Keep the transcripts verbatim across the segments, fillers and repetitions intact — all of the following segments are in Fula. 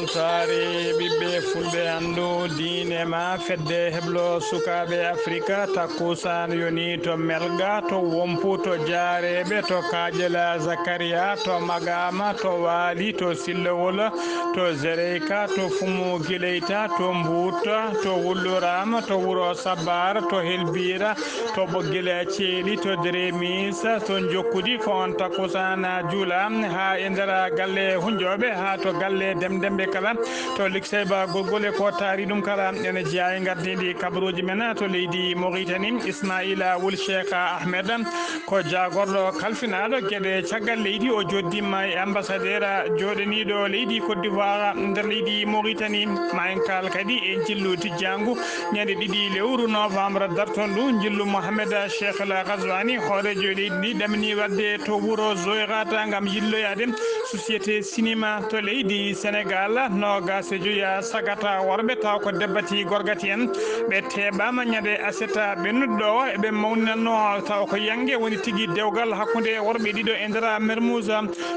Saare ɓiɓɓe fulɓe anndu diine ma fedde heblo sukaaɓe Afrika, takkusaan yoni to Melga, to Wompu, to Jaareeɓe, to Kaaƴela Zakariya, to Magaama, to Waali, to Sillowol, to Zereyka, to Fumu Gileyta, to Mbuuta, to Wulluraama, to Wuro Sabbaar, to Helbiira, to Ɓoggila Ceeli, to Deremis, to Jokkudi, ko on takkusaan juula haa e nder galle Hunjooɓe, haa to galle Demdemɓe kala, to Likseyba Golgole, ko taari ɗum kala. Ene jeyaa e ngardiindi kabaruuji men to leydi Moritani, Ismaila Wul Cheikh Ahmed, ko jaagorɗo kalfinaaɗo geɗe caggal leydi, o jooɗdiima e ambassadeur jooɗaniiɗo leydi Côte d'Ivoire nder leydi Moritani. Ma en kaal kadi e njillu tijjaangu ñande ɗiɗi lewru novembre dartondu, njillu Mohamed Cheikh El Ghazouani, hooreejo leydi ndi, ɗamini waɗde to wuro Zoyrata ngam yilloyaade société cinéma to leydi Sénégal. Noogaas e joya sagata worɓe, taw ko debbati gorgati en, ɓe teeɓaama ñande aseta ɓennuɗo o, eɓe mawninanno taw ko yange woni tigi dewgal hakkunde worɓe ɗiɗo e nder Mermoz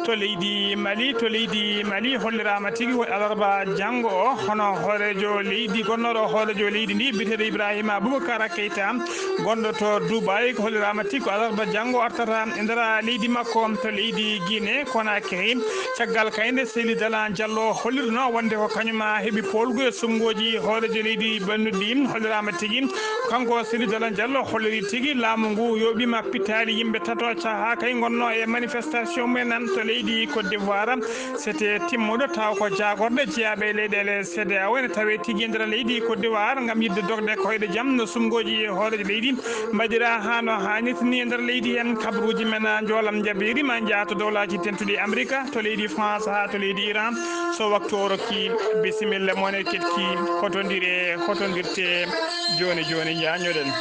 to leydi Mali. To leydi Mali holliraama tigi woni alarba janngo o, hono hooreejo leydi, gonnooɗo hooreejo leydi ndi, biyeteeɗo Ibrahima Boubacar Keita, gonɗo to Dubai, ko holliraama tigi ko alarba janngo artata e nder leydi makko. To leydi Guinée Conakry, caggal kayde Seydi Dala Diallo hollirno wonde ko kañum heɓi poolgu e suɓngooji hooreejo leydi ɓennuɗi ɗi, holliraama tigi kanko Seydi Dala Diallo holliri tigi laamu ngu yooɓiima pittaali yimɓe tato, caha kay ngonnoo e manifestation mumen to leydi Côte d'Ivoire. C'était timmuɗo, taw ko jaagorɗe jeyaaɓe e leyɗeele C D A O ene tawee tigi e nder leydi Côte d'Ivoire ngam yiɗde dogde koyɗe jam no suɓngooji hooreejo leydi mbaɗira haa no haanirta ni e nder leydi heen. Kabaruuji men njoolam njaɓiriima, njaha to Dowlaaji Dentuɗi Amerika, to leydi France haa to leydi Iran. So waktu o rokki, bisimilla mon e keɗki, hotondire, hotondirte jooni jooni, njañoɗen.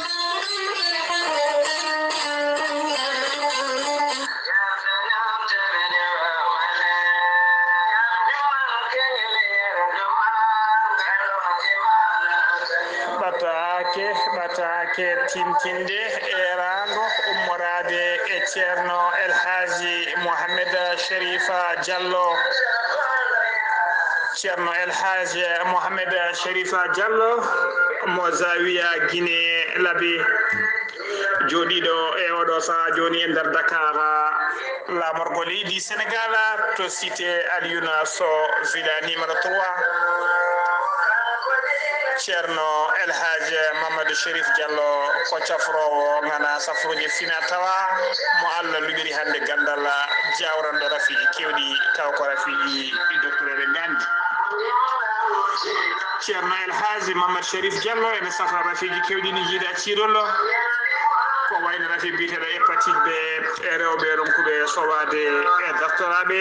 Ɓataake, ɓataake tintinde eeraango ummoraade e Ceerno El Haaji Mohamed Sherifa Diallo. Ceerno El Haaji Mohamed Sherifa Diallo mo Zawiya Guinée Labe. Jooɗiiɗo e oɗo sahaa jooni e nder Dakar, laamorgo leydi Senegal to cité Alioune Sow Villa numéro trois. Ceerno El Hadj Mamadou Chérif Diallo ko cafroowo ŋana safruuji fina tawa mo Allah luɓiri hannde ganndal jawranɗo rafiiji keewɗi taw ko rafiiji docteur e nganndi. Ceerno El Hadji Mamadou Chérif Diallo ene safa rafiiji keewɗi ne jiida ciirol, ko wayno rafi biyeteeɗo hépatite B e rewɓe ronkuɓe sowaade e dartoraaɓe,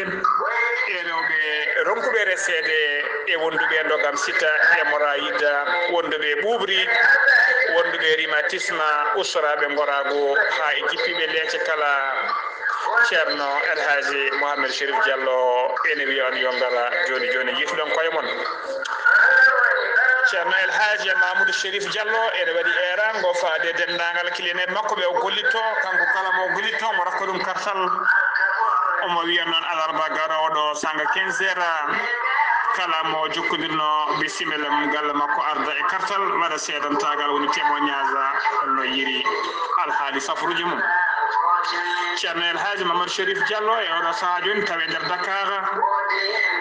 e rewɓe ronkuɓe reseede, e wonduɓe ndogam sita, hémorroïde, wonduɓe ɓuuɓri, wonduɓe rhumatisme, ustoraaɓe ngoraagu, haa e jippiiɓe leece kala. Ceerno El Hadji Mohamed Chérif Diallo ene wiya on yo ngara jooni jooni, njiituɗon koye mon. Ceerno El Hadji Mamoudou Chérif Diallo ene waɗi eeraango faade denndaangal kiliyaneeɓe makko ɓe o gollitto, kanko kala mo o gollitto mo rokka ɗum kartal. Omo wiya noon alarba garooɗo sanga quinze heures, kala mo jokkondirno bisimilla mum galle makko arda e kartal, waɗa seedantaagal woni témoignage no yiri alhaali safruuji mum. Ceerno El Hadji Mamadou Chérif Diallo e oɗo sahaa jooni tawi e nder Dakar.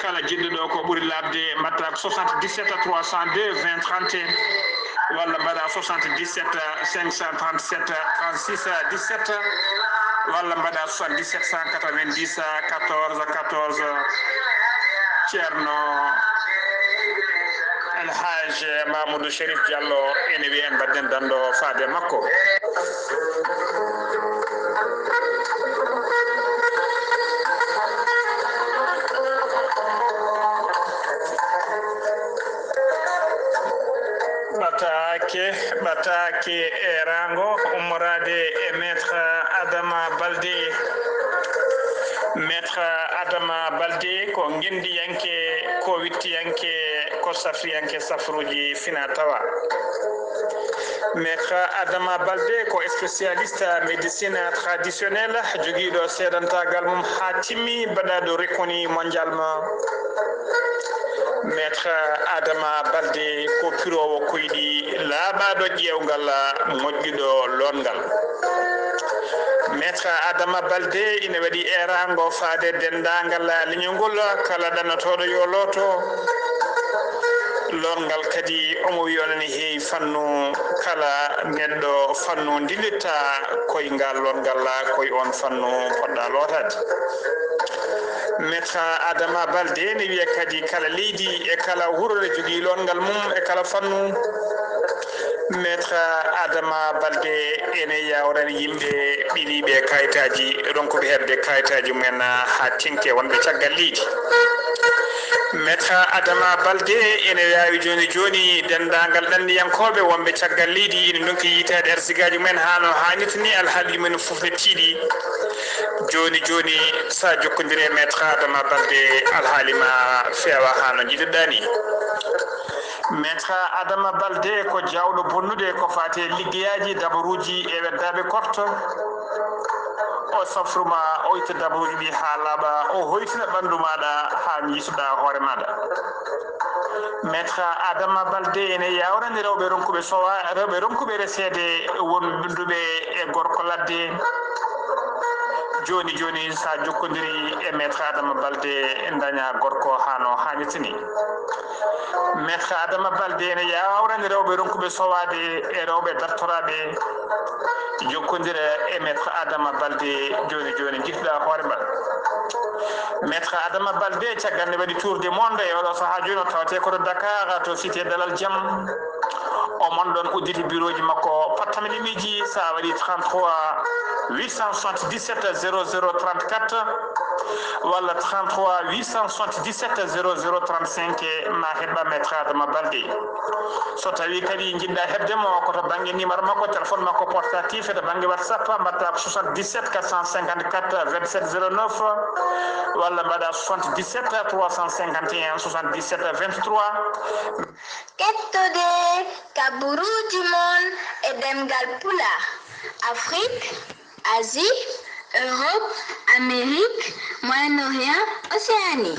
Kala jiɗɗo ɗo ko ɓuri laaɓde mbaɗta ko soixante-dix-sept trois cent deux vingt trente et un walla mbaɗa soixante-dix-sept cinq cent trente-sept trente-six dix-sept walla mbaɗa soixante-dix-sept cent quatre-vingt-dix quatorze quatorze. Ceerno El Hadj Mamoudou Chérif Diallo ene wiya en mbaɗden danndo faade makko. Ɓataake, ɓataake eeraango ummoraade e Maître Adama Baldé. Maître Adama Baldé ko ngenndiyanke, ko wittiyanke, ko safriyanke safruuji fina tawa. Maître Adama Baldé ko spécialiste médecine traditionnelle, jogiiɗo seedantaagal mum haa timmi, baɗaaɗo reconnu mondialement. Maître Adama Balde ko piroowo koyɗi laaɓaaɗo ƴeewgal moƴƴuɗo lootngal. Maître Adama Balde ina waɗi eeraango faade denndaangal leñol ngol, kala ɗannotooɗo yo looto. Lootngal kadi omo wiya onon heewi fannu, kala neɗɗo fannu ndillitta koyngal lootngal, ko e oon fannu poɗɗa lootaade. Maître Adama Balde ne wiya kadi kala leydi e kala wuro ne jogii lootngal mum e kala fannu. Maître Adama Balde ene yawrani yimɓe ɓiyiiɓe kayitaaji, ronkuɓe heɓde kayitaaji mumen haa teŋti wonɓe caggal leydi. Maître Adama Balde ene yaawi jooni jooni denndaangal ɗanniyankooɓe wonɓe caggal leydi, ina ndonki yiytaade arsigaaji mumen haa no haanirta ni, alhaali mumen fof ne tiiɗi. Jooni jooni, so a jokkondire e Maître Adama Balde, alhaali ma feewa haa no njiɗirɗaa ni. Maître Adama Balde ko jaawɗo bonnude ko faati e liggeyaaji, dabaruuji e weddaaɓe korte. O safru ma, o itta dabaruuji ɗi haa laaɓa, o hoytina ɓanndu maaɗa haa njiituɗaa hoore maaɗa. Maître Adama Balde ene yawrani rewɓe ronkuɓe sowa-, rewɓe ronkuɓe reseede wonduɓe e gorko ladde. Jooni jooni, so a jokkondiri e Maître Adama Balde, daña gorko haa no haanirta ni. Maître Adama Balde ene yawrani rewɓe ronkuɓe sowaade e rewɓe dartoraaɓe. Jokkondira e Maître Adama Balde jooni jooni, njiɗɗa hoore ma. Maître Adama Balde, caggal nde waɗi tour du monde, e oɗo sahaa jooni o tawate ko to Dakar, to cité Dalal Jam. O mon ɗon udditi birooji makko, pattam e limiji, so a waɗi trente-trois huit cent soixante-dix-sept zéro zéro trente-quatre walla trente-trois huit cent soixante-dix-sept zéro zéro trente-cinq, ma heɓɓa Maître Adama Balde. So tawi kadi njiɗɗa heɓde mo, ko to bannge numéro makko, téléphone makko portatif, e to bannge WhatsApp, mbaɗta ko soixante-dix-sept quatre cent cinquante-quatre vingt-sept zéro neuf, walla mbaɗa soixante-dix-sept trois cent cinquante et un soixante-dix-sept vingt-trois. Kettode kaburuuji mon e ɗemngal Pulaar, Afrique, Asie, Europe, Amérique, Moyen-Orient, Océanie.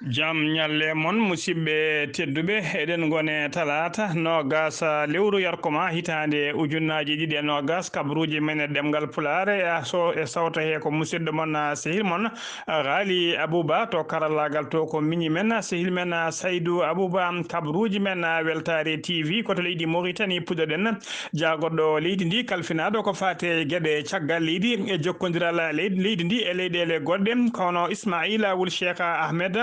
Jam ñalle mon, musidɓe tedduɓe. Eɗen ngone talaata noogas lewru yarkoma hitaande ujunnaaji ɗiɗi e noogas, kabaruuji men e ɗemngal Pulaar, e so, e sawto he ko musidɗo mon, sehil mon, Ghali Abouba. To karallaagal to ko miñi men, sehil men, Saydou Abouba. Kabaruuji men, Weltaare T V, ko to leydi Mauritanie puɗɗoɗen. Jaagorɗo leydi ndi, kalfinaaɗo ko faati e geɗe caggal leydi e jokkondiral leydi, leydi ndi e leyɗeele goɗɗe, kono Ismaila Wul Sheikh Ahmed,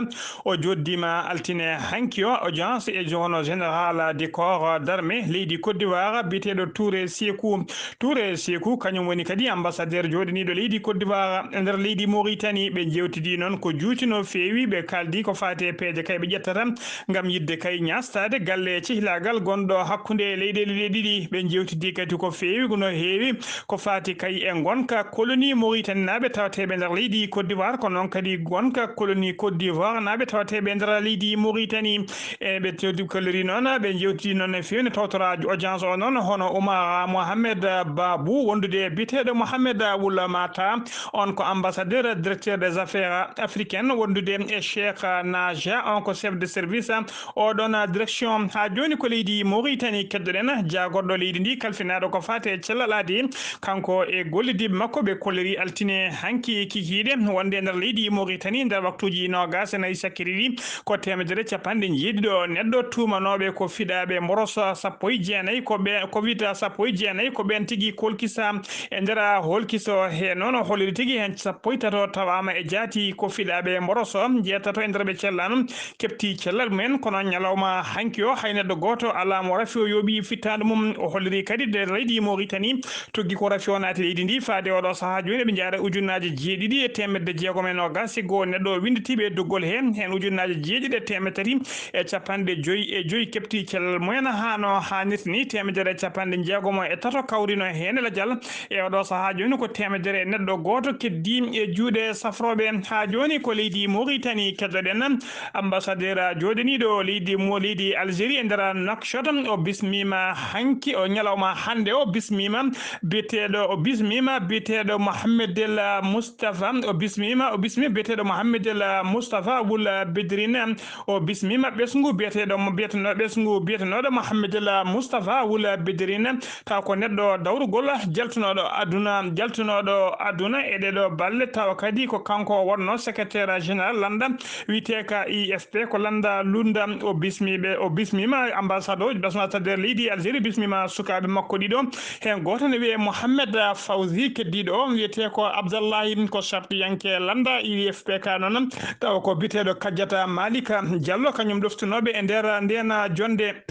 o jooɗdiima altine hanki o audience e hono général de corps d'armée leydi Côte d'Ivoire, biyeteeɗo Touré Sékou. Touré Sékou, kañum woni kadi ambassadeur jooɗaniiɗo leydi Côte d'Ivoire e nder leydi Mauritanie. Ɓe njeewtidi noon ko juuti no feewi, ɓe kaaldi ko faati e peeje kay ɓe ƴettata ngam yiɗde kay ñaastaade galle cehilaagal gonɗo hakkunde leyɗeele ɗe ɗiɗi. Ɓe njeewtidi kadi ko feewi, no heewi ko faati kay e ngonka colonie Mauritanie naaɓe tawateeɓe nder leydi Côte d'Ivoire, ko noon kadi ngonka colonie Côte d'Ivoire naaɓe tawateeɓe nder leydi Mauritanie. E ɓe tewti kolliri noon, ɓe njeewtidi noon e feewi no tawtora audience o noon, hono Oumar Mohamed Babou, wondude e biyeteeɗo Mohamed Wul Mata, on ko ambassadeur, directeur des affaires africaines, wondude e Cheikh Naja, on ko chef de service oɗon direction. Haa jooni ko leydi Mauritanie keddoɗen, jaagorɗo leydi ndi, kalfinaaɗo ko faati e cellal aadi, kanko e gollidiiɓe makko, ɓe kolliri altine hanki kikiiɗe, wonde e nder leydi Mauritanie, nder waktuuji noogas e nayi sakkiri ɗi, ko teemedere capanɗe njeeɗiɗo neɗɗo tuumanooɓe ko fiɗaaɓe mboros, sappo e jeenayi ko ɓe, covid sappo e jeenayi ko ɓeen tigi kolkisa e nder holkiso he. Noon o holliri tigi heen sappo e tato tawaama e jaati ko fiɗaaɓe mboros, jeetato e nder ɓe cellano keɓti cellal mumen, kono ñalawma hanki o hay neɗɗo gooto alaa mo rafi o yooɓi fittaandu mum. O holliri kadi nde leydi Mauritanie tuggi ko rafi o naati leydi ndi faade oɗo sahaa jooni, ɓe njaara ujunnaaji jeeɗiɗi e teemedde jeegom e noogas e goo neɗɗo winnditiiɓe e doggol he, heen ujunnaaji jeeɗiɗi e teemedde tati e capanɗe joyi e joyi keɓti cellal mumen haa no haanirta ni, teemedere e capanɗe jeegom e tato kawrino heen e lajal. E oɗo sahaa jooni ko teemedere e neɗɗo gooto keddii e juuɗe safrooɓe. Haa jooni ko leydi Mauritanie keddoɗen. Ambassadeur jooɗaniiɗo leydi mo, leydi Algérie e nder Nouakchott, o bismiima hanki, o ñalawma hannde o bismiima biyeteeɗo, o bismiima biyeteeɗo Mohamed El Moustapha, o bismiima, o bismiima biyeteeɗo Mohamed El Moustapha Wul Bedrine. O bismiima ɓesngu biyeteeɗo, biyetenoo ɓesngu biyetenooɗo Mohamed El Moustapha Wula Bedrine, taw ko neɗɗo dawrugol, jaltunooɗo aduna, jaltunooɗo aduna e ɗeɗo balle, tawa kadi ko kanko wonno secrétaire général lannda wiyetee ka I F P ko lannda lunda. O bismiiɓe, o bismiima ambassadeur, ambassadeur leydi Algérie, bismiima sukaaɓe makko ɗiɗo. Heen gooto ne wiyee Mohamed Fawzi, keddiiɗo o wiyetee ko Abdallahi, ko sartiyanke lannda I F P ka noon, tawa ko biyeteeɗo Kajjata Malika Diallo, kañum ɗoftunooɓe e nder ndeen jonnde.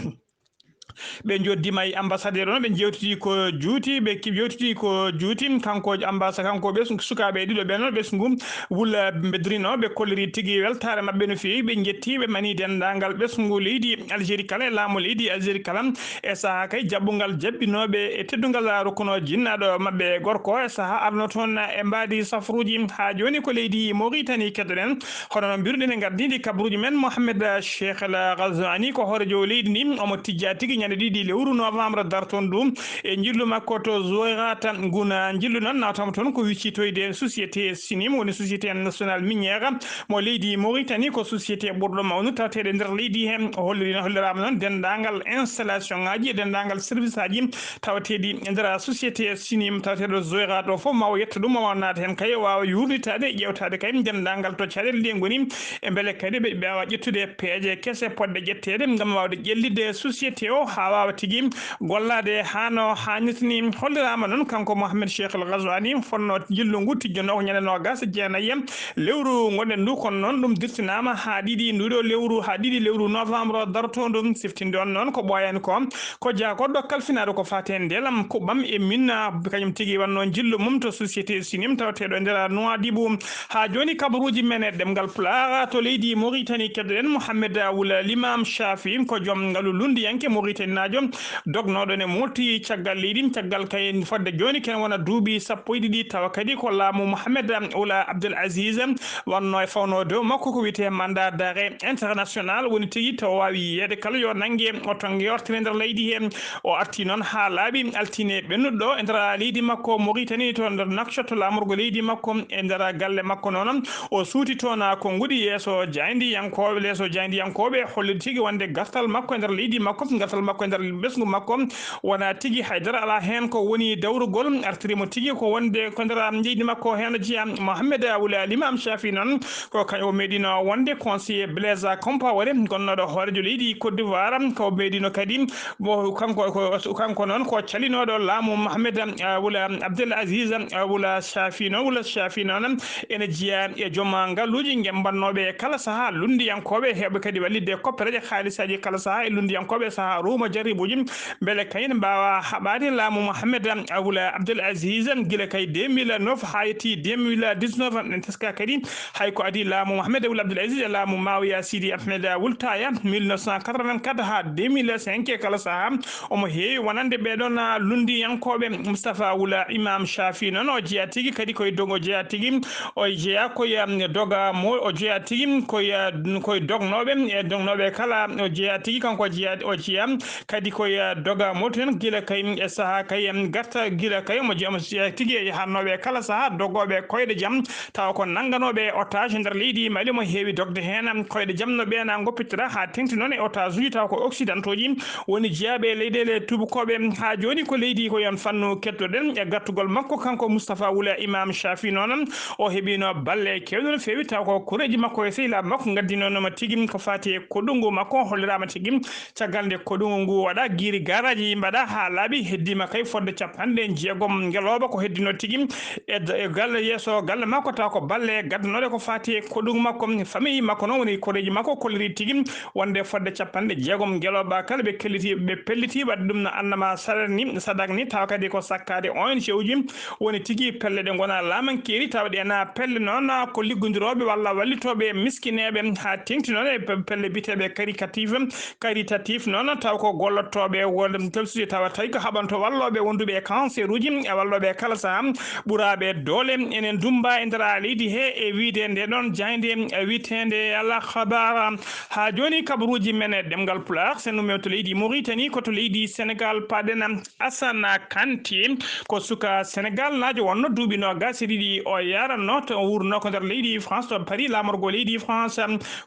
Ɓe njoddiima e ambassadeur on, ɓe njewtidi ko juuti, ɓe ki-, njewtidi ko juuti. Kanko ambassa-, kanko ɓe sukaaɓe ɗiɗo ɓe noon, ɓesngu Wula Bedrine o, ɓe kolliri tigi weltaare maɓɓe no feewi. Ɓe njetti, ɓe mani denndaangal ɓesngu leydi Algérie kala e laamu leydi Algérie kala, e sahaa kay jaɓɓungal jaɓɓinooɓe e teddungal rokkunoo jinnaaɗo maɓɓe gorko e sahaa arno toon e mbaadi safruuji. Haa jooni ko leydi Mauritanie keddoɗen. Hono no mbiruɗen e ngardiidi kabaruuji men, Mohamed Cheikh El Ghazouani ko hooreejo leydi ndi, omo tijjaa tigi ñande ɗiɗi lewru novembre dartoon ndu e njillu makko to Zouérate. Ngun njillu noon nawtama toon ko wiccitoyde société Sinim, woni société nationale minière mo leydi Mauritanie, ko société ɓurɗo mawnude taweteeɗo e nder leydi he. O holliri, holliraama noon denndaangal installation ngaaji e denndaangal service aji tawateeɗi e nder société Sinim tawateeɗo Zoyra ɗo fof, ma o yetto ɗum, o waawa naatde heen kay, o waawa yuurnitaade e ƴeewtaade kay denndaangal to caɗeele ɗe ngoni, e mbele kadi ɓe mbaawa ƴettude peeje kese potɗe ƴetteede ngam waawde ƴellitde société o haa waawa tigi gollaade haa no haanirta ni. Holliraama noon kanko Mohamed Cheikh El Ghazouani, fotnoo njillu ngu tijjanoo ko ñande noogaas e jeenayi lewru ngonɗen ndu, kono noon ɗum dirtinaama haa ɗiɗi ndu ɗo lewru, haa ɗiɗi lewru novembre dartoondu. Siftinde on noon ko ɓooyaani ko, ko jaakorɗo kalfinaaɗo ko faati e ndelam kuɓɓam e minna, kañum tigi wannoo njillu mum to société Sinim tawateeɗo e nder Nouadhibou. Haa jooni kabaruuji men e ɗemngal Pulaar to leydi Mauritanie keddoɗen Mohamed Wula Limam Shafi, ko joom ngalu lunndiyanke Mauritaninaajo dognooɗo ne Murti caggal leydi, caggal kay fodde jooni ken wona duuɓi sappo e ɗiɗi, tawa kadi ko laamu Mohamed Wula Abdel Aziz wonno e fawno dow makko ko wiyetee mandat d'arrêt international, woni tigi tawa waawi yiyeede kala yo nannge o tonnge o artire nder leydi he. O arti noon haa laaɓi altine ɓennuɗo e nder leydi makko Mauritanie, to nder Nouakchott, laamorgo leydi makko, e nder galle makko noon. O suuti toon konnguɗi yeeso jaayndiyankooɓe, yeeso jaayndiyankooɓe, holliti tigi wonde gartal makko e nder leydi makko, gartal makko e nder ɓesngu makko, wonaa tigi hay dara alaa heen ko woni dawrugol. Artiri mo tigi ko wonde ko nder leydi makko heen jeyaa. Mohamed Wula Limam Shafi noon, ko kañ o meeɗino wonde conseiller Blaise Compaoré, gonnooɗo hooreejo leydi Côte d'Ivoire, ko o meeɗino kadi, mo kanko, ko, kanko noon ko calinooɗo laamu Mohamed, eh, Wula Abdel Aziz, eh, Wula Shafi noon, Wula Shafi noon ene jeyaa e joom ngaluuji ngembannooɓe e kala sahaa, lunndiyankooɓe, heewɓe kadi wallitde koppereeje haalisaaji kala sahaa e lunndiyankooɓe sahaa ruuma jarribuuji, mbele kayen mbaawa haɓaade laamu Mohamed, eh, Wula Abdel Aziz, gila kay deux mille neuf haa yetti deux mille dix-neuf. En teska kadi hay ko adii laamu Mohamed Wul Abdul Aziz e laamu Maawiya Sidi Ahmed Wul Taaya, mille neuf cent quatre-vingt-quatre haa deux mille cinq, e kala sahaa omo heewi wonande ɓee ɗoon lunndiyankooɓe. Moustapha Wula Imam Shafi noon, o jeyaa tigi kadi koye dogo, o jeyaa tigi, o jeyaa koye, um, doga mo, o jeyaa tigi koye, koye dognooɓe, e dognooɓe kala, o jeyaa tigi kanko, o jeyaa, o jeyaa kadi koye doga mo toon, gila kay e sahaa kay, um, garta, gila kay omo je-, omo jeyaa tigi e yahannooɓe e kala sahaa dogooɓe koyɗe jam, tawa ko nannganooɓe otage nder leydi Mali mo heewi dogde heen. Koyɗe jam no ɓeena ngoppitira haa teŋti noon e otage uji, tawa ko occidentaux ji woni jeyaaɓe e leyɗeele tuubakooɓe. Haa jooni ko leydi ko yon fannu kettoɗen e gartugol makko, kanko Moustapha Wula Imam Shafi noon. O heɓino balle keewɗe no feewi, tawa ko koreeji makko e sehilaaɓe makko ngaddinoonoma tigi ko faati e koɗungu makko, holliraama tigi caggal nde koɗungu ngu waɗa, giiri garaaji mbaɗa haa laaɓi, heddiima kay fodde capanɗe jeegom ngelooba ko heddino tigi e d-, e galle, yeeso galle makko, tawa ko balle gaddanooɗe ko faati e koɗungu makko. Famille makko noon woni koreeji makko kolliri tigi wonde fodde capanɗe jeegom ngelooba kala ɓe kelliti, ɓe pelliti waɗde ɗum no annama sadak ni, sadak ni, tawa kadi ko sakkaade O N G uji woni tigi pelle ɗe ngonaa laamankeeri, tawa ɗe na pelle noon ko liggondirooɓe walla wallitooɓe miskineeɓe, haa teŋti noon e pe-, pelle biyeteeɓe caritatif, caritatif noon, taw ko golle wallottooɓe won tolsude tawa tawi ko haɓanto wallooɓe wonduɓe e cancer uji e wallooɓe kala saha ɓuraaɓe doole enen dumba e nder leydi he e wiide nde ɗon jaynde wiiteende Al Akhbar. Ha joni kabaruji men e ɗemngal Pulaar, sen ummiima to leydi Mauritanie, ko to leydi Senegal paɗen. Asana Kanti ko suka Senegal naajo wonno duuɓi noogas e ɗiɗi o yaranno to o wurno ko nder leydi France to Paris laamorgo leydi France.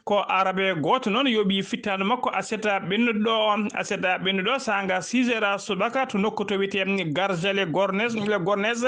Ko arabe gooto noon yooɓi fittaandu makko aseta ɓennuɗo o. Aseta ɓennuɗo saanga six heures subaka to nokku to wiyetee Garja le Gornes, le Gornes,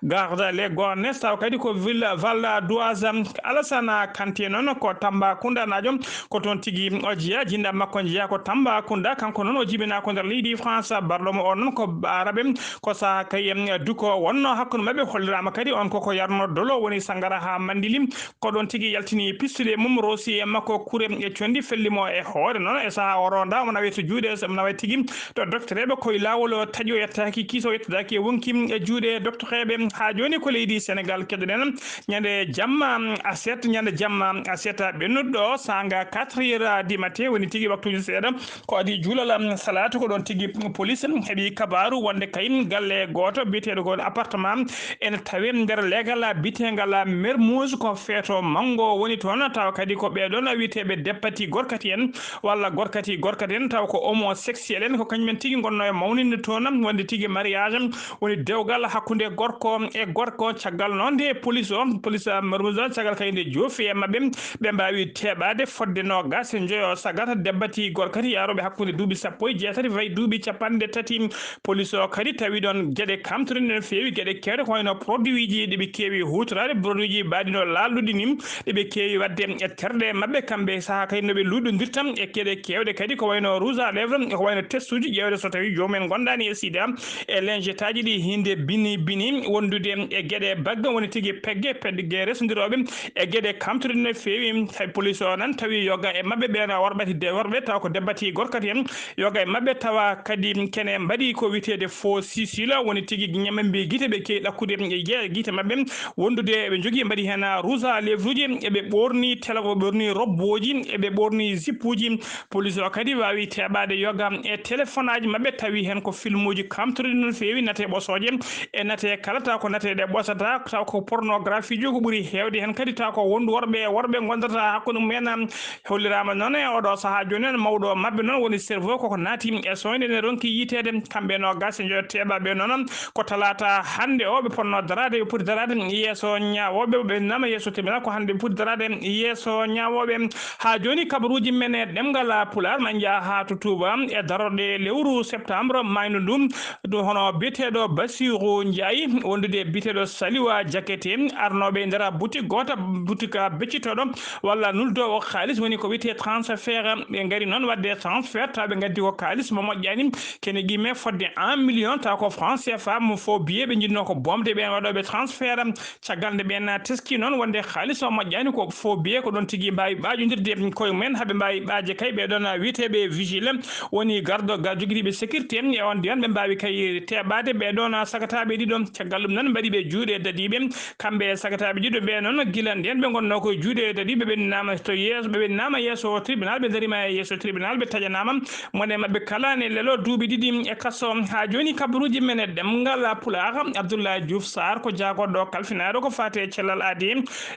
Garja le Gornes, taw kadi ko ville Val d'Oise. Alasana Kanti noon ko Tambacounda naajo, ko toon tigi o jeyaa, jinda makko jeyaa ko Tambacounda, kanko noon o jibinaa ko nder leydi France. Barɗo mo o noon ko arabe, ko saha kay duko wonno hakkunde maɓɓe, holliraama kadi on koko yarno dolo woni sangara ha mandili. Ko ɗon tigi yaltini pistolet mum, roosi e makko kure e condi, felli mo e hoore noon. E saha o ronda, omo nawe to juuɗe, omo nawe tigi to doctereɓe, koye laawol o taƴi, o yettaki kiis, o yettadaki e wonki e juuɗe doctereɓe. Ha joni ko leydi Senegal keɗoɗen. Ñande jamma aset, ñande jamma aset ɓennuɗo sanga quatre heures du matin, woni tigi waktuji seeɗa, ko adi juulal salatu, ko ɗon tigi police heɓi kabaru wonde kay galle goto biyeteɗo ko appartement ene tawe nder legal bitengal Mermoz, ko feeto mango woni toon, tawa kadi ko ɓeɗon wiyeteɓe deppati gorkati en walla gorkati gorkati en, taw ko homosexuel en, ko kañumen tigi gonno e mawninde toon wonde tigi mariage woni dewgal hakkunde gorko e gorko. Caggal noon nde police o, police Mermoz o, caggal kay nde joofi e maɓɓe, ɓe mbawi teɓade fodde noogas e njoyo sagata debbati gorkati yaroɓe hakkunde duuɓi sappo e jeetati fayi duuɓi capanɗe tati. Police o kadi tawi ɗon geɗe kamtoɗe no feewi, geɗe kewɗe ko wayno produit ji ɗi ɓe keewi hutorade, produit ji mbaɗi no laaluɗi ni, ɗi ɓe keewi wadde e terɗe maɓɓe kamɓe e saha kadi no ɓe luɗɗodirta e geɗe kewɗe kadi ko wayno rouge à lèvres, ko wayno testuji ƴeewde so tawi jomumen gondani e sida e lingettaji ɗi hinde bini bini wondude e geɗe bagga woni tigi pegge pegge resodirooɓe e geɗe kamtoɗe no feewi. Hay police o nan tawi yoga e maɓɓe ɓen worɓe de worɓe taw ko debbati gorkati en, yoga e maɓɓe tawa kadi kene mbaɗi ko witede fo sisila woni tigi ñamambi gite ɓe kewi ɗakkude e jeeya gite maɓɓe wondude eɓe jogui mbaɗi hen rouge à lèvres uji, eɓe ɓorni tela, ɓe ɓorni robboji, eɓe ɓorni zippuji. Police o kadi wawi teɓade yoga e téléphone aji maɓɓe, tawi hen ko filmuji kamtoɗi no feewi, nate ɓosoje e nate kala taw ko nate ɗe ɓosata, taw ko pornographie ji ko ɓuuri hewde hen kadi, taw ko wondu worɓe e worɓe gondata hakkude mumen. Hollirama noon e oɗo saaha joni noon mawɗo maɓɓe noon woni cerveau koko naati e soyde ne ronki yitede. Kamɓe noogas e joyo teɓaɓe noon ko talata hande o ɓe ponno darade, ɓe poti darade yeeso ñawoɓe, ɓe nama yeeso tribunal ko hande ɓe poti darade yeeso ñawoɓe. Ha joni kabaruji men e ɗemgal Pulaar ma jaa ha to Touba e darorɗe lewru septembre mayno ndu, ɗum hono biyeteɗo Bassirou Ndiaye wondude e biyeteɗo Saliwa Diakete arnoɓe e nder boutique goto, boutique beccitoɗo walla nuldowo kaalis woni ko wiyete transfert. Ɓe ngari noon wadde transfert taw ɓe gaddi ko kaalis mo moƴƴani kene qime fodde un million taw ko franc C F A mo fo biye ɓe jinno ko bomde ɓen waɗoɓe transfert. Caggal nde ɓen teski noon wonde kaalis o moƴƴani ko fo biye ko ɗon tigi mbawi ɓaƴodirde koye mumen haɓe mbawi ɓaje kay ɓe ɗon wiyeteɓe vigile woni gardo ga joguidiɓe sécurité e on diwan ɓe mbawi kay teɓade ɓe ɗon sagataɓe ɗiɗo. Caggal ɗum noon mbaɗi ɓe juuɗe dadiɓe kamɓe e sagataɓe ɗiɗo ɓe noon gila nden ɓe gonno koye juuɗe dadiɓe ɓe nama to yeeso ɓe ɓe nama yeeso tribunal ɓe darima e yeeso tribunal ɓe taƴanama mone maɓɓe kala ne lelo duuɓi ɗiɗi e kaso. Ha joni kabaruji men e ɗemngal Pulaar, Abdoulaye Diouf Sarr ko jaagoɗo kalfinaɗo ko fate e cellal aadi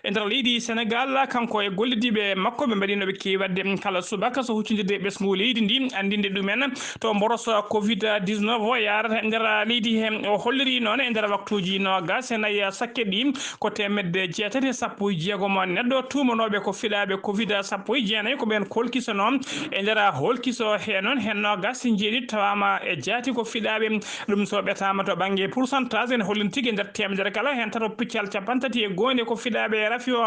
e nder leydi Senegal, kanko e gollidiɓe makko ɓe mbaɗino ɓe kewi wadde kala subaka so huccodirde e ɓesngu leydi ndi andinde ɗumen to mboroso covid dix-neuf o yarata e nder leydi he. O holliri noon e nder waktuji noogas e nayi sakke ɗi ko temedde jeetati e sappo e jeegom neɗɗo tumanoɓe ko fiɗaɓe covid sappo e jeenayi ko ɓen kolkisano e nder holkiso he noon hen noogas e jeeɗiɗi tawama e jaati ko fiɗaɓe. Ɗum so ɓetama to bangge pourcentage ene hollin tigi e nder temedere kala hen tato piccal capanɗe tati e goonde ko fiɗaɓe rafi o.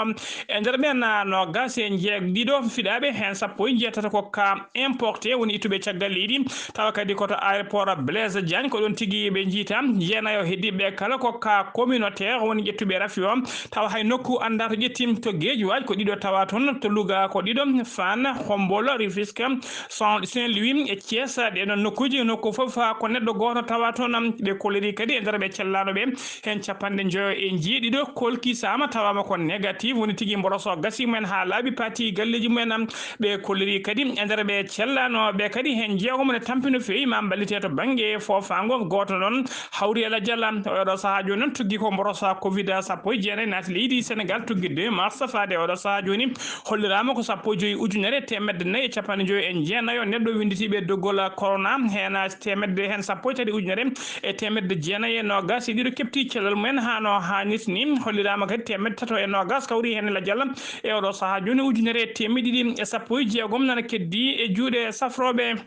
E nder ɓen noogas e jeeɗiɗo fiɗaɓe hen sappo e jeetati ko ka importé woni ittuɓe caggal leydi. Tawa kadi ko to aéroport Blaise Diagne ko ɗon tigi ɓe jiita. Jeenayo heddiɓe kala ko ka communautaire woni ƴettuɓe rafi o. Tawa hay nokku anda to ƴetti to Guédiawaye ko ɗiɗo tawa toon, to Louga ko ɗiɗo, Fann, Khombole, Rufisque, Saint-Louis e Thiès. Ɗeɗon nokkuji nokku fof ko neɗɗo goto tawa toon. Ɓe kolliri kadi e nder ɓe cellano ɓe hen capanɗe joyo e jeeɗiɗo kolkisama tawama ko négatif woni tigi mboroso gasi mumen ha laaɓi pati galleji mumen. Ɓe kolliri kadi e nder ɓe cellano ɓe kadi hen jeegom ne tampi no feewi ma mballite to bannge foofaango gooto noon hawri e lajal. Oɗo sahaa jooni noon tuggi ko mborosa covid sappo e jeenayi naati leydi Sénégal, tuggi deux mars faade oɗo sahaa jooni. Holliraama ko sappo e joyi ujunere teemedde nayi e capanɗe joyi e jeenayo neɗɗo winnditiiɓe doggol corona, heen teemedde, heen sappo e tati ujunere e teemedde jeenayi e noogas e ɗiɗo keɓti cellal mumen haa no haanirta ni. Holliraama kadi teemedde tato e noogas kawri heen e lajal e oɗo sahaa jooni ujunere e teemedde ɗiɗi e sappo e jeegom nana keddi e juuɗe safrooɓe.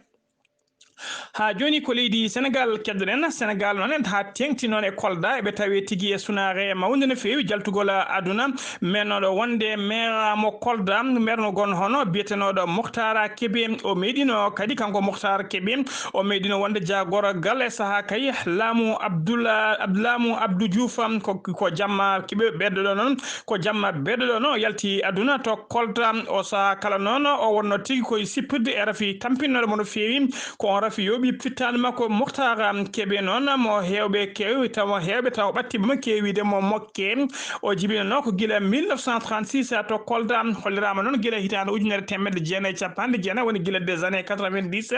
Haa jooni ko leydi Sénégal keddoɗen. Sénégal noon en haa teeŋti noon e Kolda, eɓe tawi tigi e sunaare mawnde no feewi jaltugol aduna. Mennooɗo wonde maire mo Kolda, maire no gon hono biyetenooɗo Mokhtar Kébé. O meeɗino kadi kanko Mokhtar Kébé, o meeɗino wonde jaagorgal e sahaa kay laamu Abdullah, Ab-, laamu Abdou Diouf, ko, ko jamma kiɓe ɓeddo ɗo noon, ko jamma ɓeddo ɗo no yalti aduna to Kolda. O sahaa kala noon o wonno tigi koye sippirde e rafi tampinnooɗo mo no feewi. Ko on rafi yooɓi fittaandu makko Mokhtar Kébé noon mo heewɓe keewi tawa heewɓe tawa ɓatti mo keewide mo mokke. O jibinanoo ko gila mille neuf cent trente-six to Kolda. Holliraama noon gila hitaande ujunere teemedde jeenayi e capanɗe jeenayi, woni gila des années quatre-vingt-dix.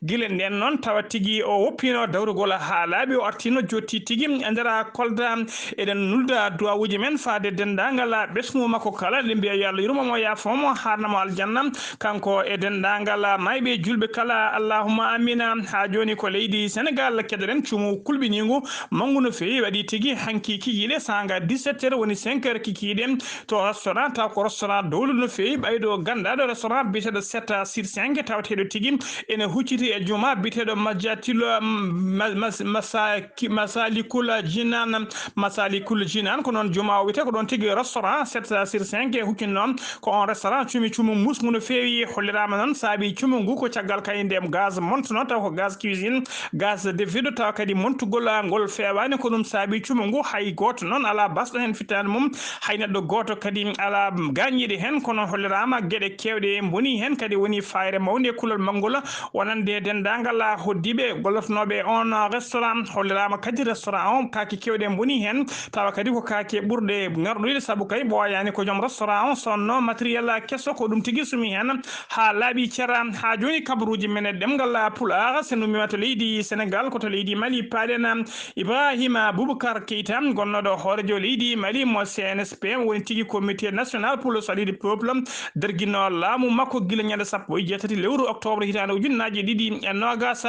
Gila ndeen noon tawa tigi o woppiino dawrugol haa laaɓi, o artiino jotti tigi e nder Kolda. Eɗen nulda duwawuuji men faade denndaangal ɓesngu makko kala, eɗen mbiya yo Allah yurmo mo, yaafoo mo, haarna mo aljanna. Kanko e denndaangal maayɓe julɓe kala, allahumma amina. Haa jooni ko leydi Sénégal, keɗoɗen cuumu kulɓiniingu, manngu no feewi, waɗi tigi hanki kikiiɗe, saanga dix-sept heures woni cinq heures kikiiɗe, to restaurant, taw ko restaurant dowluɗo no feewi, ɓayɗo ganndaɗo restaurant biyeteeɗo sept sur cinq, tawateeɗo tigi ene hucciti e juma biyeteeɗo Majjatil, ma-, mas-, masa-, ki-, Masalikul Jinan, Masalikul Jinan, ko noon juma o wiyetee, ko ɗoon tigi restaurant sept sur cinq e hucciti noon. Ko on restaurant cuumi cuumu musngu no feewi, holliraama noon saabi cuumu ngu ko caggal kay ndem gaz montuno, taw ko gaz cuisine, gaz de vide, taw kadi montugol ngol feewaani, ko ɗum saabi cuumu ngu. Hay gooto noon alaa basɗo heen fittaandu mum, hay neɗɗo gooto kadi alaa gaañiiɗo heen, kono holliraama geɗe keewɗe mbonii heen, kadi wonii faayre mawnde e kulol manngol wonande denndaangal hoɗdiiɓe gollotonooɓe on restaurant. Holliraama kadi restaurant on kaake keewɗe mbonii heen, tawa kadi ko kaake ɓurɗe ŋarɗoyde, sabu kay ɓooyaani ko joom restaurant on sonno matériel keso, ko ɗum tigi sumi heen haa laaɓi cera. Haa jooni kabaruuji men e ɗemngal Pulaar, so nummiima to leydi Sénégal, ko to leydi Mali paaɗen. Ibrahima Boubacar Keita, gonnooɗo hooreejo leydi Mali mo C N S P, woni tigi Comité National pour le Salut du Peuple, derginoo laamu makko gila ñande sappo e jeetati lewru octobre hitaande ujunnaaje ɗiɗi e noogas.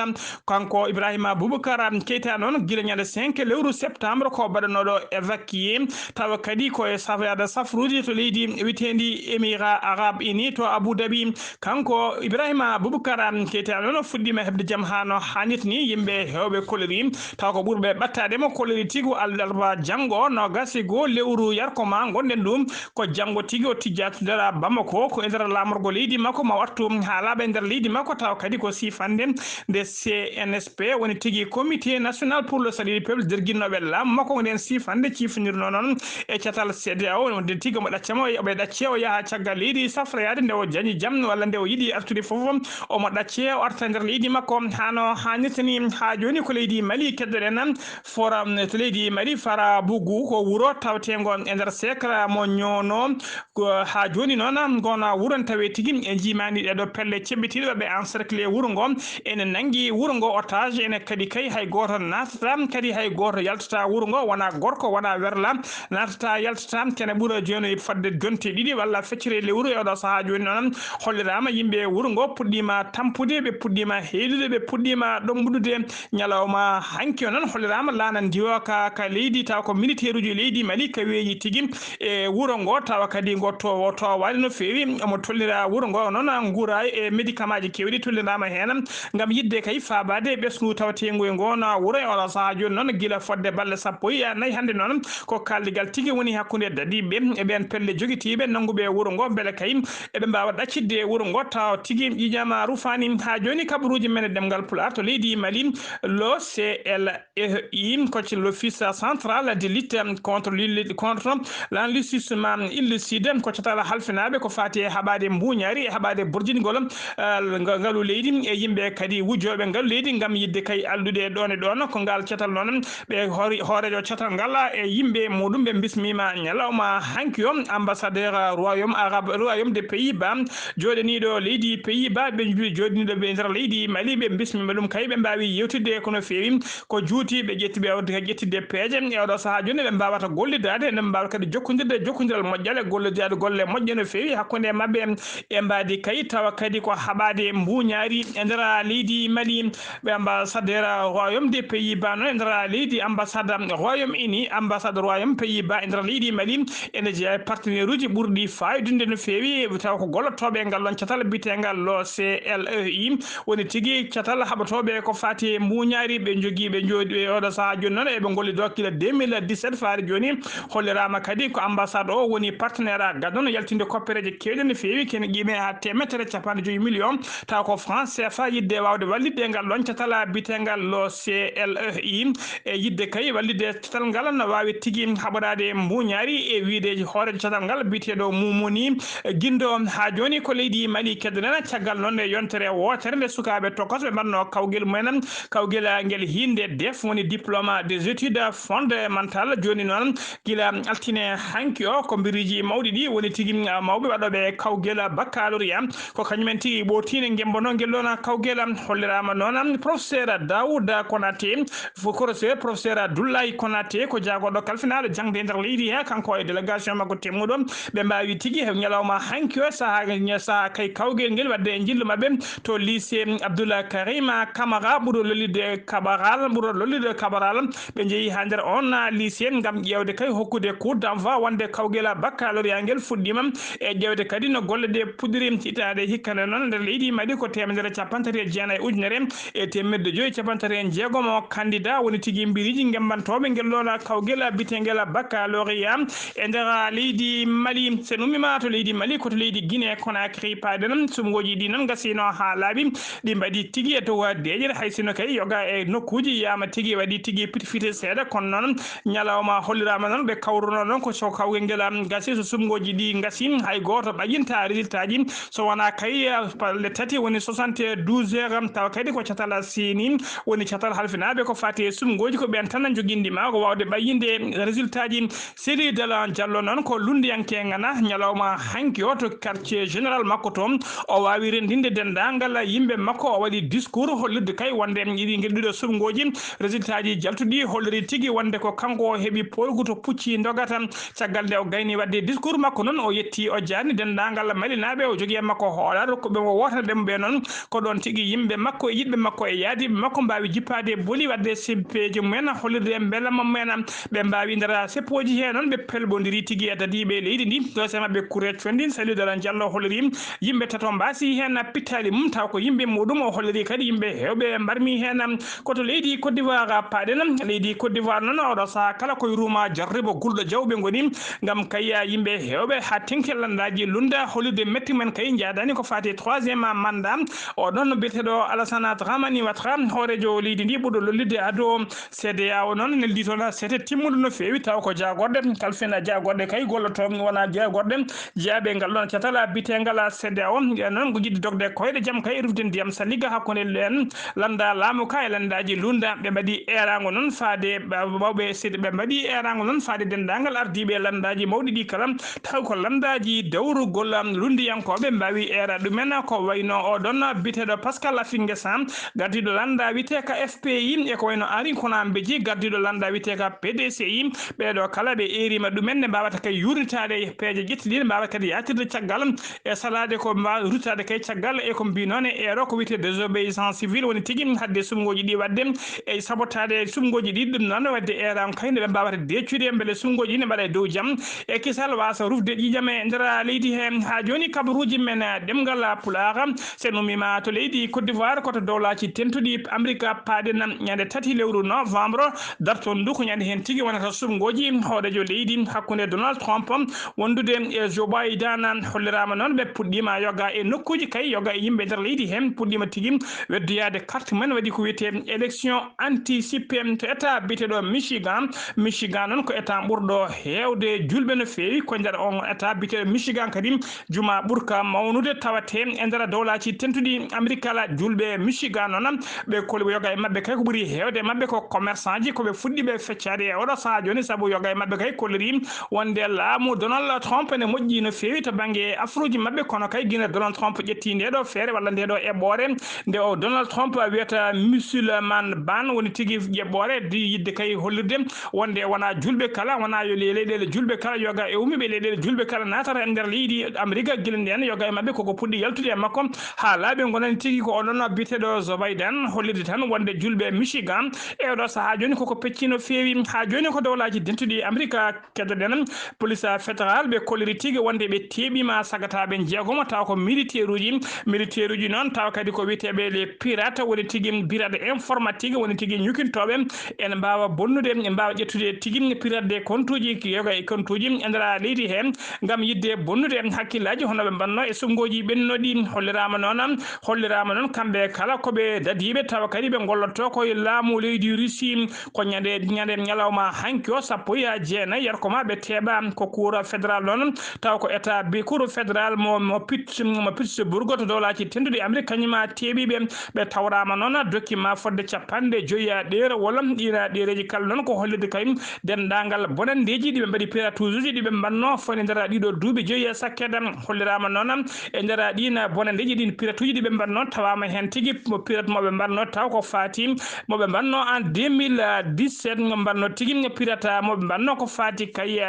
Kanko Ibrahima Boubacar Keita noon, gila ñande cinq lewru septembre ko baɗanooɗo évacué, tawa kadi ko e safraade safruuji to leydi wiyeteendi Émirats Arabes Unis to Abu Dhabi. Kanko Ibrahima Boubacar Keita noon fuɗɗiima heɓde jam haa no haanirta ni. Yimɓe heewɓe kolori, taw ko ɓurɓe ɓattaade mo kolori tigi ko alarba janngo, noogas e goo lewru yarko ma ngonɗen ɗum, ko janngo tigi o tijjaa to nder Bamako, ko e nder laamorgo leydi makko ma wattu haa laaɓa e nder leydi makko, taw kadi ko siifande nde C N S P, woni tigi Comité National pour le Salut du Peuple, derginnooɓe laamu makko, nden siifande ciifondirnoo noon e catal C D A O, wonde tigi omo ɗaccamo, omo ɗaccee o yaha caggal leydi safroyaade nde o jañi jam walla nde o yiɗi artude fof, omo ɗaccee o arta nder leydi makko. Haa no haanirta ni, haa jooni ko leydi Mali keddoɗen, Forum to leydi Mali, Farabougou ko wuro tawteengo e nder sekra mo Ñoono. Ko haa jooni noon, ngona wuro ne tawee tigi e njiimaani ɗee ɗoo pelle ceɓɓitiiɗe ɓe encerclé wuro ngo, ene nanngi wuro ngo otage, ene kadi kay hay gooto naatata, kadi hay gooto yaltata wuro ngo, wona gorko, wona werla, naatata, yaltata, kene ɓura jooni fodde jonte ɗiɗi walla feccere lewru. E oɗo sahaa jooni noon, holliraama yimɓe wuro ngo puɗɗiima tampude, ɓe puɗɗiima heedude, ɓe puɗɗiima ɗomɗude. Ñalawma hanki o noon holliraama laana ndiwooka ka leydi, tawa ko militeeruuji leydi Mali ka weeyi tigi e wuro ngo, tawa kadi ngo to-, toowaali no feewi. Omo tollira wuro ngo noon nguura e médicamentji keewɗi tolliraama heen ngam yiɗde kay faabaade ɓesngu tawateengu e ngo na wuro. E oɗo sahaa jooni noon, gila fodde balɗe sappo e nayi hannde noon, ko kaaldigal tigi woni hakkunde dadiiɓe e ɓeen pelle jogitiiɓe nannguɓe wuro ngo, mbele kay eɓe mbaawa ɗaccitde wuro ngo tawa tigi ƴiiƴam rufaani. Haa jooni kabaruuji men e ɗemngal Pulaar to leydi Mali, lo C L E I, ko ci l'Office Central de Lutte contre l'Illi-, contre l'Enrichissement Illicite, ko catal halfinaaɓe ko faati e haɓaade mbuuñaari, e haɓaade borjingol, eh, nga-, ngalu leydi, e yimɓe kadi wujjooɓe ngalu leydi ngam yiɗde kay alɗude ɗoon e ɗoon. Ko ngal catal noon, ɓe hoore-, hooreejo catal ngal e yimɓe muɗum ɓe bismiima ñalawma hanki o, ambassadeur Royaume Arabe, Royaume des Pays-Bas, jooɗaniiɗo leydi Pays-Bas, ɓe jooɗaniiɗo ɓe nder leydi Mali. ɓe bismiima ɗum kay, ɓe mbaawi yewtidde ko no feewi, ko juuti, ɓe ƴetti, ɓe wawde kadi ƴettidde peeje. E oɗo sahaa jooni, ɓe mbaawata gollidaade, ɓe mbaawa kadi jokkondirde, jokkondiral moƴƴal e gollidaade golle moƴƴe no feewi hakkunde maɓɓe e mbaadi kay, tawa kadi ko haɓaade mbuuñaari e nder leydi Mali. Ɓe ambassadeur Royaume des Pays-Bas noon e nder leydi, ambassade Royaume Uni, ambassade Royaume Pays-Bas e nder leydi Mali, ene jeyaa e partenaire uji ɓurɗi faayodinde no feewi, tawa ko gollotooɓe e ngal ɗoon catal biyetengal lo C L E I. Woni tigi catal haɓotooɓe ko faati e mbuuñaari, ɓe njogii, ɓe njooɗi, ɓe oɗo sahaa jooni noon, eɓe ngollidoo gila deux mille dix-sept faade jooni. Holliraama kadi ko ambassade o woni partenaire a gadano yaltinde koppereeje keewɗe no feewi, kene qiime haa teemedere capanɗe joyi million, tawa ko franc C F A, yiɗde waawde wallitde ngal ɗoon catal biyetengal lo C L E I, e yiɗde kay wallitde catal ngal no waawi tigi haɓoraade mbuuñaari, e wiyde hooreejo catal ngal biyeteeɗo Mumuni Gindo. Haa jooni ko leydi Mali keddoɗen, caggal noon nde yontere wootere nde sukaaɓe tokosɓe mbaɗnoo kawgel mumen, kawgel ngel hiinde def, woni diplôme des études fondamentales. Jooni noon, gila altine hanki o, ko mbiriiji mawɗi ɗi woni tigi, ah, mawɓe waɗooɓe kawgel baccalauréat, ko kañumen tigi ɓootiino ngemmbanoo ngel ɗoon kawgel. Holliraama noon professeur Daouda Konaté, professeur, professeur Abdoulaye Konaté, ko jaagorɗo kalfinaaɗo jaŋde e nder leydi he, kanko e délégation makko temmuɗo, ɓe mbaawi tigi he ñalawma hanki o, sahaa, sahaa kay kawgel ngel waɗde e njillu maɓɓe to lycée Abdoulaye Karima Camara, ɓurɗo lollirde Cabral, ɓurɗo lollirde Cabral. Ɓe njehi haa nder oon lycée ngam ƴeewde kay hokkude coup d'envoi wonde kawgel baccalauréat ngel fuɗɗiima e ƴeewde kadi no golle ɗe puɗɗiri. Hitaande hikka nde noon, nder leydi Mali ko teemedere capanɗe tati e jeenayi ujunere e teemedde joyi e capanɗe tati e jeegom o candidat woni tigi mbiriiji ngemmbanooɓe ngel ɗoon kawgel biyeteengel baccalauréat e nder leydi Mali. So en ummiima to leydi Mali, ko to leydi Guinée Conakry paaɗen. Suɓngooji ɗi noon ngasiino haa laaɓi. Ɗi mbaɗi tigi e dow deeƴere, hay sinno kay yoga e nokkuuji yiyaama tigi, waɗi tigi piti fiti seeɗa, kono noon ñalawma holliraama noon ɓe kawruno noon ko so kawgel ngel gasi, so suɓngooji ɗi ngasi, hay gooto ɓayyintaa résultat ji so wonaa kay, eh, balɗe tati, woni soixante-douze heures, tawa kadi ko catal seeni, woni catal halfinaaɓe ko faati e suɓngooji, ko ɓeen tan njogindima ko waawde ɓayyinde résultat ji. Seydi Dala Diallo noon ko lunndiyanke ngana, ñalawma hanki o to quartier général makko toon, o waawi renndinde denndaangal yimɓe makko, o waɗi discours hollirde kay wonde ɗi ngel ɗiɗo suɓngooji, résultat ji jaltuɗi holliri tigi wonde ko kanko o heɓi poolgu to pucci ndogata. Caggal nde o gayni waɗde discours makko noon, o yetti, o jaarni denndaangal Malinaaɓe, o jogii e makko hoolare rokkuɓe mo wootere ɓe mo ɓe noon. Ko ɗoon tigi yimɓe makko e yiɗɓe makko e yaadiiɓe makko mbaawi jippaade boli waɗde simpeeji mumen, hollirde mbelama mumen. Ɓe mbaawi nder seppooji he noon, ɓe pelɓondiri tigi e dadiiɓe leydi ndi. Ɗo se maɓɓe kure conndi, Saliou Dala Diallo holliri yimɓe tato mbaasi heen pittaali mum, taw ko yimɓe muɗum. O holliri kadi yimɓe heewɓe mbarmi heen. Ko to leydi Côte d'Ivoire paaɗen. Leydi Côte d'Ivoire noon, oɗo sahaa kala koye ruuma jarribo gulɗo jawɓe ngoni, ngam kayya yimɓe heewɓe haa teŋti lanndaaji lunda, hollirde metti men kay njaadaani ko faati e troisième mandat. O ɗoon biyeteeɗo Alassane Dramane Ouattara, hooreejo leydi ndi ɓurɗo lollirde ado C D A O noon, neldi toon seete timmuɗo no feewi, taw ko jaagorɗe, kalfina jaagorɗe kay gollotoo, wona jaagorɗe jeyaaɓe ngal ɗoon catal biyeteengal C D A O. Ɓe noon ko jiɗde dogde koyɗe jam kay e rufde ndiyam saliga hakkunde ɓeen lannda laamu ka e lanndaaji lunda. Ɓe mbaɗi eeraango noon faade ba-, mawɓe sed-, ɓe mbaɗi eeraango noon faade denndaangal ardiiɓe lanndaaji mawɗi ɗi kala, taw ko lanndaaji dawrugol lundiyankooɓe mbaawi eera ɗumen, ko wayno o ɗoon biyeteeɗo Pascal Affi N'Guessan, gardiiɗo lannda wiyeteeka F P I, e ko wayno Henri Konan Bédié, gardiiɗo lannda wiyeteeka P D C I. Ɓeeɗo kala ɓe eeriima ɗumen, ne mbaawata kay yuurnitaade peeje ƴettiɗiiɗe, mbaawata kadi yaatirde caggal e salaade ko mbaawa ruttaade kay caggal e ko mbiy noon e eero ko wiyetee désobéissance civile, woni tigi hadde suɓngooji ɗi waɗde e sabotaade suɓngooji ɗi. Ɗum noon waɗde eeraango kay nde ɓe mbaawata deeƴtude mbele suɓngooji ɗi ne mbaɗa e dow jam e kisal, waasa rufde ƴiiƴam e nder leydi he. Haa jooni kabaruuji men ɗemngal Pulaar, so en ummiima to leydi Côte d'Ivoire, ko to Dowlaaji Tentuɗi Amerik paaɗen. Ñande tati lewru novembre dartoondu, ko ñande heen tigi wonata suɓngooji hooreejo leydi hakkunde Donald Trump wondude e Joe Biden. Holliraama noon ɓe puɗɗiima yoga e nokkuuji kay, yoga e yimɓe nder leydi heen puɗɗiima tigi weddoyaade carte mumen, waɗi ko wiyetee élection anticipée to état biyeteeɗo Michigan. Michigan noon ko état ɓurɗo heewde juulɓe no feewi ko nder on état biyeteeɗo Michigan. Kadi juma ɓurka mawnude tawatee e nder Dowlaaji Tentuɗi Amerik. Kala juulɓe Michigan noon, ɓe koli yoga e maɓɓe kay ko ɓuri heewde e maɓɓe ko commerçant ji, ko ɓe fuɗɗiiɓe feccaade e oɗo sahaa jooni, sabu yoga e maɓɓe kay kolliri wonde laamu Donald Trump ene moƴƴi no feewi to bannge afruuji maɓɓe, kono kay gila Donald Trump ƴetti ndee ɗoo feere walla ndee ɗoo eɓɓoore, Nde o Donald Trump wiyata musulman ban woni tigi ƴeɓɓore di yidde kay hollirde wonde wona julɓe kala, wona yo le-, leyɗeele julɓe kala yoga e umiɓe leyɗeele julɓe kala natata e nder leydi Amerika gila nden yoga e maɓɓe koko puɗɗi yaltude e makko ha laaɓi gonani tigi ko oɗon biyeteɗo Joe Biden hollirde tan wonde julɓe Michigan e oɗo saaha joni koko peccino feewi ha joni ko dowlaji dentuɗi Amerika keddoɗen police fédéral ɓe kolliri tigi wonde ɓe teɓima sagataɓe jeegomo taw ko militaire uji militaire uji noon taw kadi ko wiyeteɓe les pirate woni tigi pirate informatique woni tigi ñukintoɓe ene mbawa bonnude ɓe mbawa ƴettude tigi pirate de compte uji yoga e compte uji e nder leydi he gam yidde bonnude hakkillaji hono ɓe mbanno e suɓgoji ɓennunoɗi hollirama noon hollirama noon kamɓe kala koɓe dadiɓe tawa kadi ɓe gollotto koye laamu leydi Russie ko ñande ñande ñalawma hanki o sappo e jeenayi yarko ma ɓe teeɓa ko cour fédéral noon taw ko état bi cour fédéral mo mo pit mo pittsburg to dowlaji tenduɗi amérique kañuma teeɓiɓe ɓe tawrama noon document fodde capanɗe joyyi e ɗeerewol ɗina ɗeereji kala noon ko hollirde kay dendagal bonandeji ɗiɓe mbaɗi piratuusuji ɗiɓe mbanno fone nder ɗiɗo duuɓi joyyi e sakkede hollirama noon e nder ɗin bonandeji ɗin piratuuji ɗiɓe mbanno tawama hen tigi mo pirat moɓe mbanno taw ko fati moɓe mbanno en deux mille dix-sept mo mbanno tigi pirata moɓe mbanno ko fati kay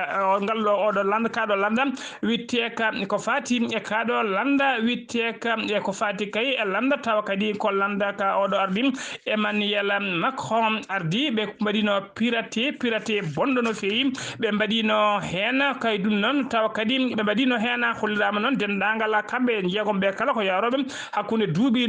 ngalɗo oɗo landa kaɗo landa witteka ko fati e kaɗo landa witteka e ko fati kay e landa tawa kadi ko landa ka oɗo ardi Emmanuel Macron ardi ɓe mbaɗino pirate pirate bonɗo no feewi ɓe mbaɗino hen kay ɗum noon tawa kadi ɓe mbaɗino hen hollirama noon dendagal kamɓe jeegom ɓe kala ko yaroɓe hakkude duuɓi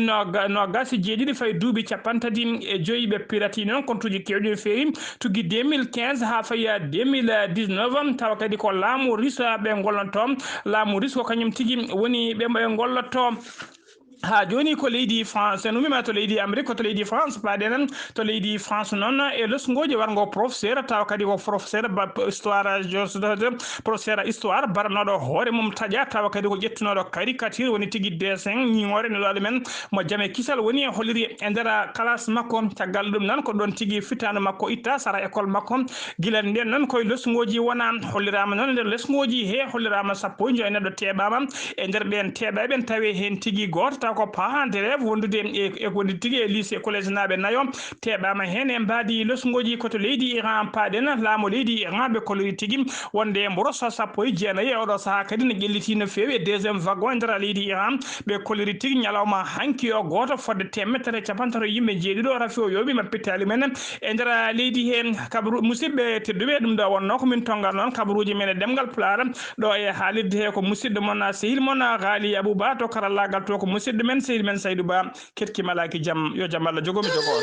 nogas e jeeɗiɗi fayi duuɓi capanɗe tati e joyyi ɓe pirati noon kontuji kewɗi no feewi tuggi deux mille quinze ha fayi deux mille dix-neuf tawa kadi ko laamu russe ɓe gollonto laamu russe ko kañum tigi woni ɓe ɓe gollotto ha joni ko leydi france en umima to leydi amérique ko to leydi france paɗenen to leydi france noon e losgoji wargo professeur tawa kadi ko professeur histoire professeur histoire baranoɗo hoore mum taƴa tawa kadi ko ƴettunoɗo caricature woni tigi dessin ñiŋore ne ɗoɗo men mo jame kisal woni e holliri e nder classe makko caggal ɗum noon ko ɗon tigi fittandu makko itta sara école makko gila nden noon koye losgoji wona hollirama noon e nder losgoji he hollirama sappo e joyi neɗɗo teɓama e nder ɓen teɓaɓen tawi hen tigi goto taw ko parent d'élève wondude e wonde tigi e lycée collège naɓe nayo teɓama hen e mbadi losgoji koto leydi iran paɗen laamu leydi iran ɓe kolori tigi wonde mboroso sappo e jeenayi e oɗo saaha kadi ne ƴelliti no feewi e deuxiéme wagon e nder leydi iran ɓe koliri tigi ñalawma hanki o goto fodde temettere e capantato yimɓe jeeɗiɗo rafi o yooɓi mappitali men e nder leydi he kabru musidɓe tedduɓe ɗum ɗo wonno ko min tongal noon kabruji men e ɗemgal pulaar ɗo e haalirde he ko musidɗo mon sehil mon haali abouba to karallagal to ko musidɗo men sehil men saydu ba ketki malaki jam yo jam allah jogomi jogo